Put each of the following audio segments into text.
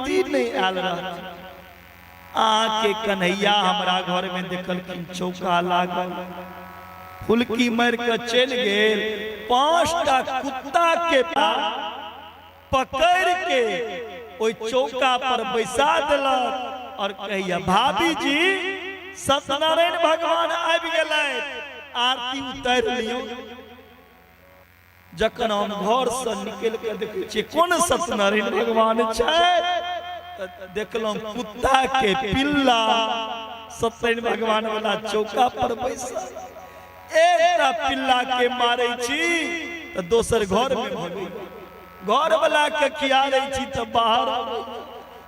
पंडीजी नहि आयल रहथिन। अहाँके कन्हैया हमरा घरमे देखलखिन, चौका लागल, फुलकी मारि कऽ चलि गेल। 5टा कुत्ता के पकड़ के ओहि चौका पर बैसा देलक और कहैया, भाभी जी, सत्यनारायण भगवान आबि गेलै, आरती उतारि लियौ। जखन हम घर से निकल के देखै छियै कोन सत्यनारायण भगवान छै, तऽ देखलहुँ कुत्ता के पिल्ला सत्यनारायण भगवान वाला चौका पर बैसल। एकटा पिल्ला के मारै छी तऽ दोसर घर में भगै, घर वाला के खियारै छी तऽ बाहर अबै।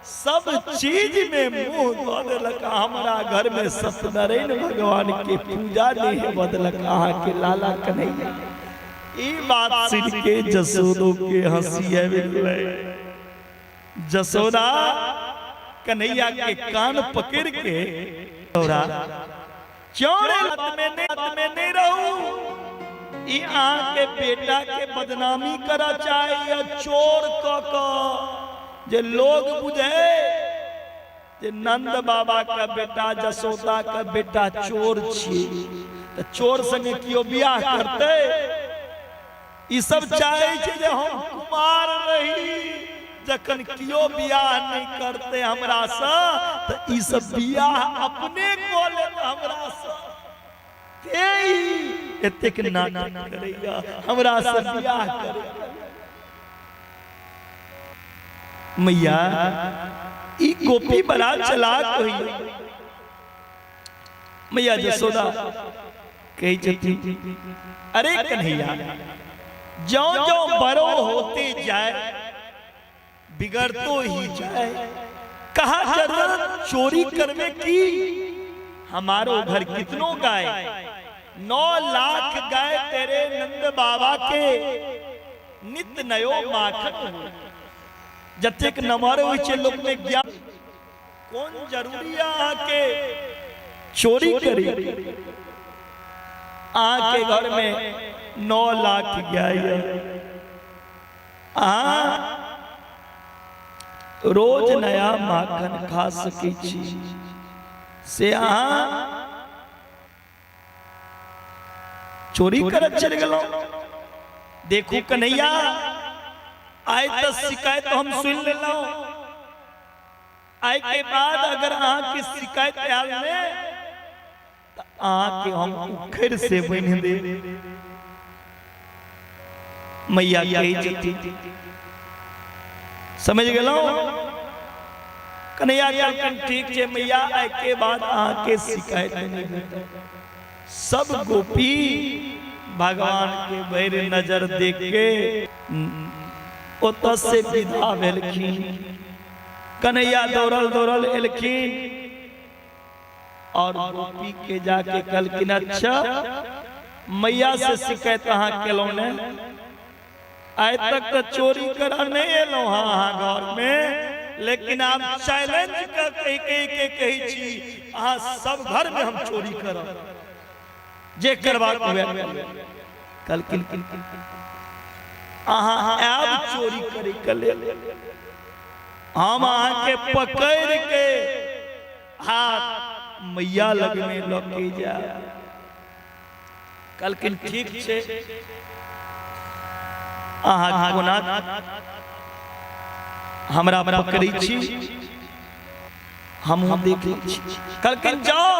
सब चीज में मुंह दऽ देलक। हमरा घर में सत्यनारायण भगवान के पूजा नहीं हेबऽ देलक अहाँ के लाला कन्हैया। ई बात सुन के जसोदो के हंसी आबि गेलै। जसोदा कन्हैया के कान पकड़ के, तोरा चोरे में नहीं रहू, ई अहाँ के बेटा के बदनामी करऽ चाहैया चोर क क, जे लोग बुझे जे नंद बाबा के बेटा, जसोदा के बेटा चोर छियै, तऽ चोर संगे केओ बियाह करतै? ई सब चाहै छै जे हम कुमार रही, जखन केओ बियाह नहि करतै हमरासँ तऽ ई सब बियाह अपने कऽ लेत हमरासँ। ते ई एतेक नाटक करैया हमरासँ बियाह करै। मैया, ई गोपी बड़ा चलाक होइया। मैया जसोदा कहै छथिन, अरे कन्हैया, ज्यों ज्यों बड़ो होते जाए बिगड़तो ही जाए, कहा जरूरत चोरी करवे की? हमारो घर कितनो गाय, 9 लाख गाय तेरे नंद बाबा के, नित नयो माखन हो। जतेक नमहर होइ छै लोक में ज्ञान, कोन जरूरी है अहाँके चोरी करी? अहाँके घर में 9 लाख गाय है, अहाँ रोज नया माखन खा सकै छी, से अहाँ चोरी करत चलि गेलहुँ। देखू कन्हैया, आइ तऽ शिकायत हम सुनि लेलहुँ। आइ के बाद अगर अहाँके शिकायत आयल ने, तऽ अहाँके हम उखड़ि से बान्हि देब। मैया कहै छथिन, समझ गेलहुँ? कन्हैया कहलखिन, ठीक छै मैया, आइ के बाद अहाँके शिकायत नहि भेटत। सब गोपी भगवान के भरि नजर देख के ओतऽ से विदा भेलखिन। कन्हैया दौड़ल दौड़ल एलखिन और गोपी के जाके कहलखिन, अच्छा, मैया से शिकायत अहाँ केलहुँ ने? आइ तक तऽ चोरी करऽ नहि एलहुँ हँ अहाँ घर में, लेकिन आब चैलेंज के कहि कहि के कहै छी, अहाँ सब घर में हम चोरी करब, जे करबाक हुए। कहलखिन, अहाँ आयब चोरी करे के लेल, हम अहाँके पकड़ के हाथ मैया लगमे लऽ के जायब। कहलखिन, ठीक छै, अहाँ कोना हमरा पकड़ै छी, हमहूँ देख लै छी। कहलखिन, जाओ,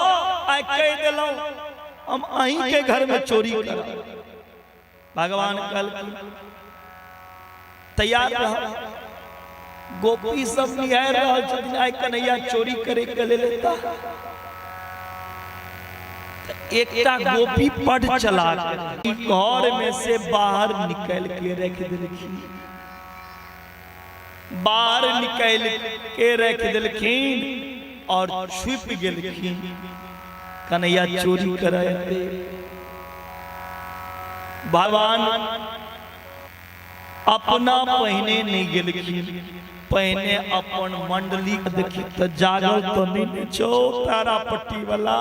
आइ कहि देलहुँ, हम अहीं के घर में चोरी करब। भगवान कहलखिन, तैयार रह। गोपी सब निहार रहल छथिन, आइ कन्हैया चोरी करे के लेल एता। एकटा गोपी पढ़ चला घर में से बाहर निकल के रख देलखिन, बाहर निकल के रख देलखिन और छुप गेलखिन। कन्हैया चोरी करे, भगवान अपना पहिने नहीं गेलखिन, पहिने अपन मंडली के देखी तऽ जागल तऽ नहीं ने छौ तारा पट्टी वाला,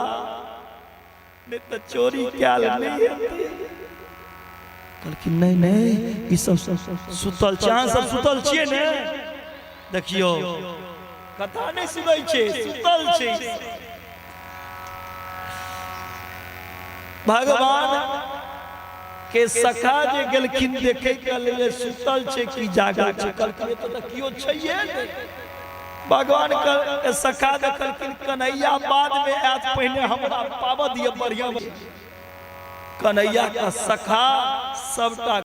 नहीं तऽ चोरी कयल नहीं हेतै। कहलखिन, नहीं नहीं, ई सब सुतल छै। अहाँ सब सुतल छियै ने? देखियौ, कथा नहि सुनै छै, सुतल छै। भगवान के सखा जे गेलखिन देखे के लेल सुतल छै कि जागल छै, कहलखिन एतऽ तऽ केओ छैहे नहि। भगवान के सखा देखलखिन कन्हैया बाद में आयत, पहिने हमरा पाबऽ दिअ। बढ़िया कन्हैया का सखा सबटा